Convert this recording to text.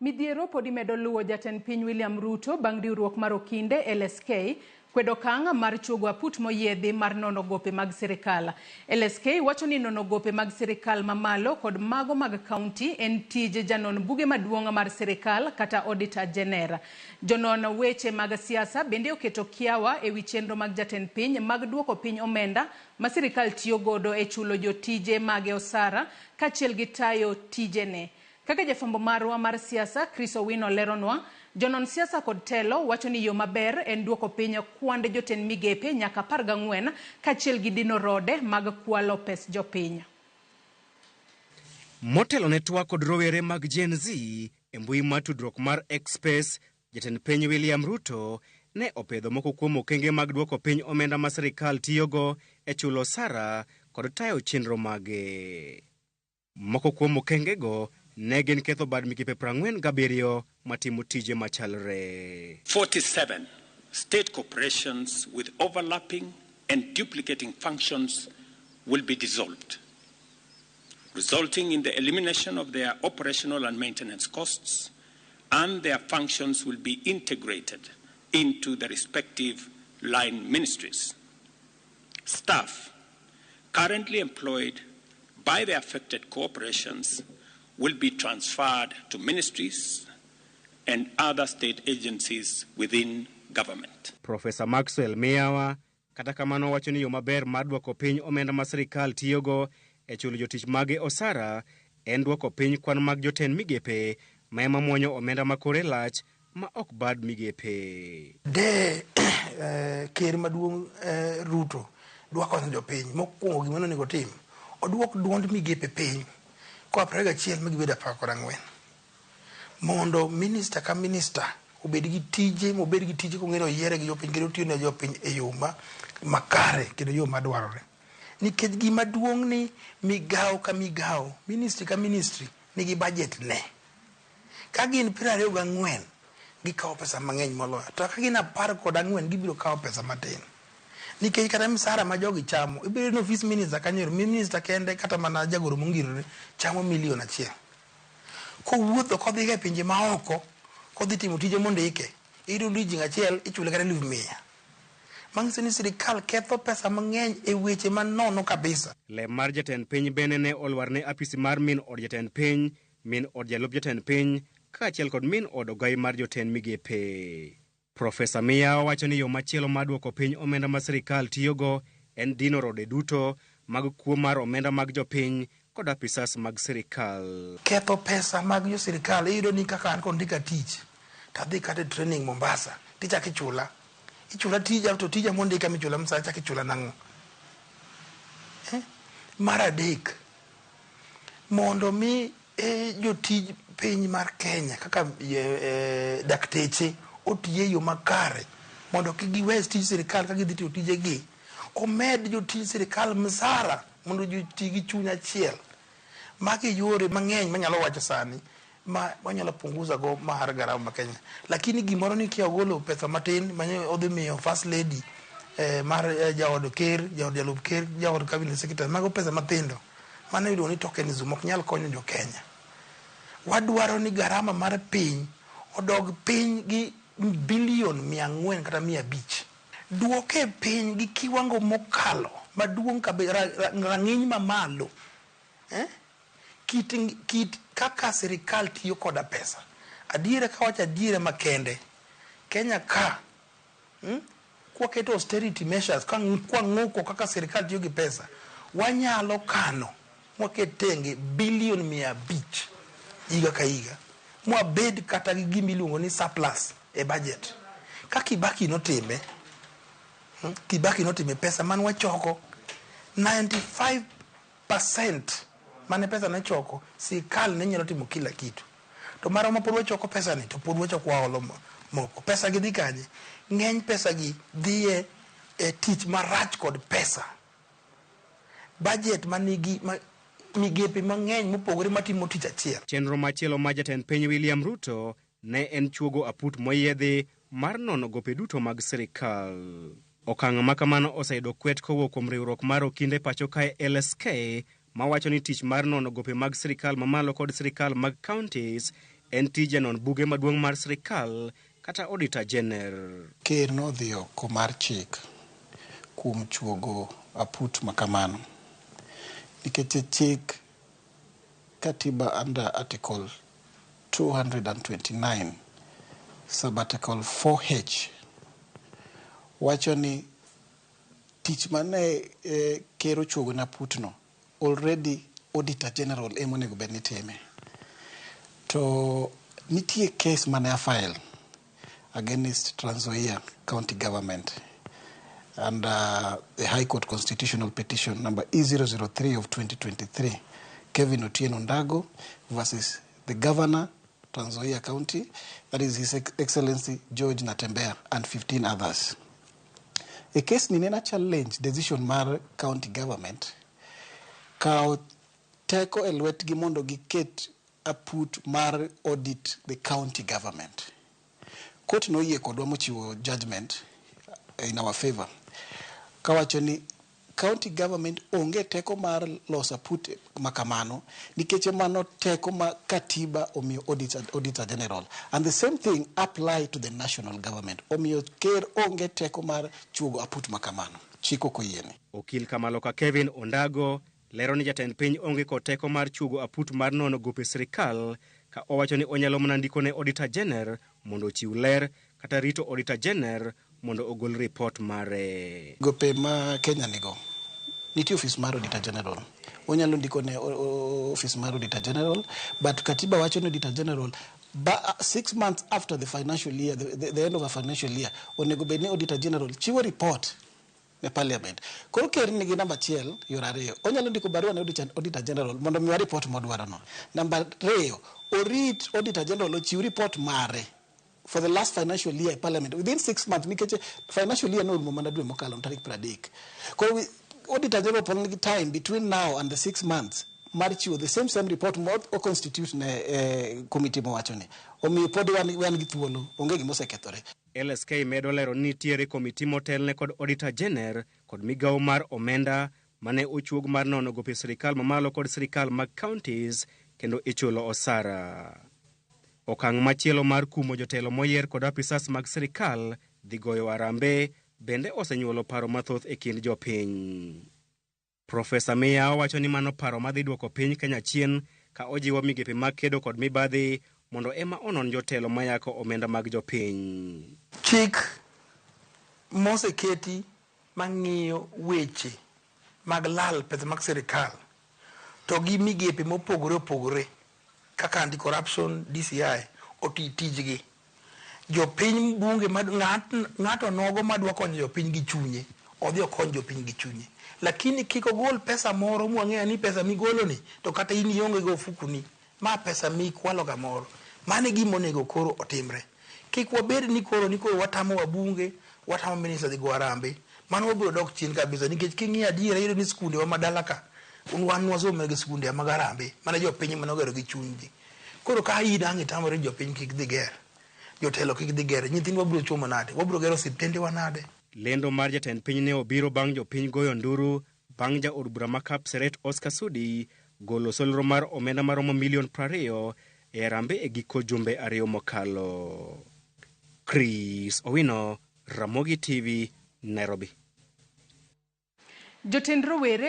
Midhiero pod imedo luwo jatend piny William Ruto bang' riwruok mar Okinde LSK kwedo okang' mar chuogo aput moyiedhi mar nono gope mag sirikal. LSK wacho ni nono gope mag sirikal mamalo kod mago mag kaunti en tij janon buge maduong' mar sirikal kata Auditor General. Jonon weche mag siasa bende oketo kiawa ewi chenro mag jatend piny mag duoko piny omenda ma sirikal tiyo godo e chulo jotije mage osara kaachiel gi tayo tijene. Kaka jafwambo marwa mar siasa Chris Owino leronwa, jonon siasa kod telo wacho ni yo maber en duoko piny kwand jotend migepe nyaka 14 kaachiel gi dino rode mag kwalo pes jopiny. Motelo ne twak kod rowere mag Gen Z e mbui mar tudruok mar X Space, Jatend piny William Ruto ne opedho moko kuom okenge mag duoko piny omenda ma sirikal tiyogo e chulo osara kod tayo chenro mage. Moko kuom okengego ne gin ketho bad migepe 47 matimo tije machalre. 47 state corporations with overlapping and duplicating functions will be dissolved, resulting in the elimination of their operational and maintenance costs, and their functions will be integrated into the respective line ministries. Staff currently employed by the affected corporations will be transferred to ministries and other state agencies within government. Profesa Maxwell Miyawa kata kamano wacho ni yo maber mar dwoko piny omenda ma sirikal tiyogo e chulo jotich mage osara en dwoko piny kwan mag jotend migepe ma ema muonyo omenda ma kore lach ma ok bad migepe. De ker maduong' Ruto dwa konyo jopiny, mokwongo gima nonego otim, oduok duond migepe piny koa 21 ma gibed 14. Mondo minista ka minista obed gi tije, mobed gi tije kong'eyo ni oyiere gi jopiny kendo otiyo ne jopiny e yo ma makare kendo yo madwarore. Nikech gima duong' ni migawo ka migawo, ministry ka ministry nigi budget ne. Ka gin 24, gikawo pesa mang'eny moloyo. To ka gin 14, gibiro kawo pesa matin. Nikech kata msara ma jogi chamo, ibiro yudo ni ofis minista kanyo ero, minista kende kata mana jagoro mongirore chamo milion achiel. Kowuotho kodhiga e pinje maoko, kodhi timo tije mondike, iyudo odiochieng' achiel ichule kata eluf mia. Manyiso ni sirikal ketho pesa mang'eny e weche manono kabisa. Lem mar jatend piny bende ne olwar ne apisi mar min od jatend piny, min od jalup jatend piny kaachiel kod min od ogai mar jotend migepe. Profesa Miyawa wacho ni yo machielo mar duoko piny omenda ma sirikal tiyogo en dino rode duto mag kuo mar omenda mag jopiny kod apisas mag sirikal. Ketho pesa mag jo sirikal, iyudo ni kaka an kondika tich to adhi kata e training Mombasa tichako ichula. Ichula tija to tija mondika michula msara ichako ichula nang'o? Eh? Mar adek, mondo mi jotij piny mar Kenya kaka dakteche oti e yo makare mondo kik giwe tij sirikal ka gidhi tiyo tijegi, omed jotij sirikal msara mondo ji oti gi chuny achiel. Magi yore mang'eny manyalo wacho sani ma wanyalo punguza go mar gharama ma Kenya. Lakini gimoro ni kia ogolo pesa matin manye odhi miyo first lady mar jaod ker, jaod jalup ker, jaod cabinet secretary, mago pesa mathindo. Mano iluongo ni tokenism, ok nyal konyo jo Kenya. Wadwaro ni gharama mar piny odog piny gi bilion 400 kata 500. Duoke piny gi kiwango mokalo maduong' kabisa, rang'iny mamalo. Kit kaka sirikal tiyo koda pesa. Adiera kawacho adiera makende, Kenya ka, kwaketo austerity measures, kwang'uko kaka sirikal tiyo gi pesa, wanyalo kano mwaket tenge bilion 500 higa ka higa, mwabed kata gi gima iluongo ni surplus e budget. Ka Kibaki notime, Kibaki notime pesa man wachoko 95% mane pesa ne choko, sirikal ne nyalo timo kila kitu. To marwa ma pod wachoko pesa ni, to pod wachoko waolo moko. Pesa gi dhi kanye? Ng'eny pesa gi dhi e tich marach kod pesa. Budget manigi migepe mang'eny mopogore matimo tich achiel. Chenro machielo ma jatend piny William Ruto ne en chuogo aput moyiedhi mar nono gope duto mag sirikal. Okang' ma kamano oseyudo kwet kowuok kuom riwruok mar okinde pacho kae LSK mawacho ni tich mar nono gope mag sirikal mamalo kod sirikal mag counties en tij janon buge maduong' mar sirikal kata Auditor General. Ker nodhi oko mar chik kuom chuogo aput makamano nikech chik katiba under article 229 sub-article 4H wacho ni tich mane ker ochuogo ne aputno already Auditor General ema onego bed ni time. To nitie case mane a file against Trans Nzoia County Government under the High Court Constitutional Petition number E003 of 2023, Kevin Otieno Ndago versus the Governor, Trans Nzoia County, that is His Excellency George Natembeya and 15 others. E case ni nena challenge decision mar county government kawo teko e lwetgi mondo giket aput mar audit the county government. Court noyie kodwa mochiwo judgment in our favor kawacho ni county government onge teko mar loso aput makamano nikech mano teko ma katiba omiyo auditor general, and the same thing apply to the national government. Omiyo ker onge teko mar chuogo aput makamano, chik ok oyiene. Okil Kamaloka Kevin Ondago lero ni jatend piny onge kod teko mar chuogo aput mar nono gope sirikal, ka owacho ni onyalo mana ndiko ne Auditor General mondo ochiw ler kata rito Auditor General mondo ogol ripot mare. Gope ma Kenya nigo nitie ofis mar Auditor General, onyalo ndiko ne ofis mar Auditor General, but katiba wacho ni Auditor General ba, 6 months after the financial year, the end of a financial year, onego bed ni Auditor General chiwo report ne parliament. Koro ker nigi namba achiel yor ariyo: onyalo ndiko barua ne Auditor General mondo omiwa report modwarono. Namba ariyo, orit Auditor General ochiw report mare for the last financial year e parliament within 6 months, nikech financial year norumo mana dwe mokalo tarik 30. Koro Auditor General pod nigi time between now and the 6 months mar chiwo the same report mo o constitute ne committee mowacho ni. Omiyo pod wan gi thuolo, onge gima osekethore. LSK medo lero ni nitiere komiti motelne kod Auditor General kod migawo mar omenda mane ochuog mar nono gope sirikal mamalo kod sirikal mag counties kendo ichulo osara. Okang' machielo mar kumo jotelo moyier kod apisas mag sirikal dhi goyo arambe bende osenyuolo paro mathoth e kind jopiny. Profesa Miya wacho ni mano paro madhi duoko piny Kenya chien, ka ojiwo migepe mag kedo kod mibadhi mondo ema onon jotelo mayako omenda mag jopiny. Chik moseketi mang'iyo weche mag lal pesa mag sirikal to gi migepe mopogore opogore kaka anti-corruption, DCI oti tijgi. Jopiny bunge ng'ato nogo madwa konyo jopiny gi chunye, odhi okony jopiny gi chunye, lakini kik ogol pesa moro mwang'eyo ni pesa migoloni to kata in ionge go ofukuni ma pesa mikwalo kamoro. Mano e gima onego koro otimre. Kik wabed ni koro watamo wabunge, watamo minista dhi go arambe. Mano wabiro dok chien kabisa, nikech king'iyo adiera iyudo ni skunde wa madala ka wan wasomo gi skunde mag arambe mana jopiny manogero gi chunygi. Koro ka in ang' itamori jopiny kik dhi ger, jotelo kik dhi ger, nyithindwa biro chomo nade? Wabiro gero osiptende wa nade? Lendo mar jatend piny ne obiro bang' jopiny goyo nduru bang' jaod bura ma Kapseret Oscar Sudi golo solro mar omenda maromo milion 20 e arambe e giko jumbe 2 mokalo. Chris Owino, Ramogi TV, Nairobi. Jotend rowere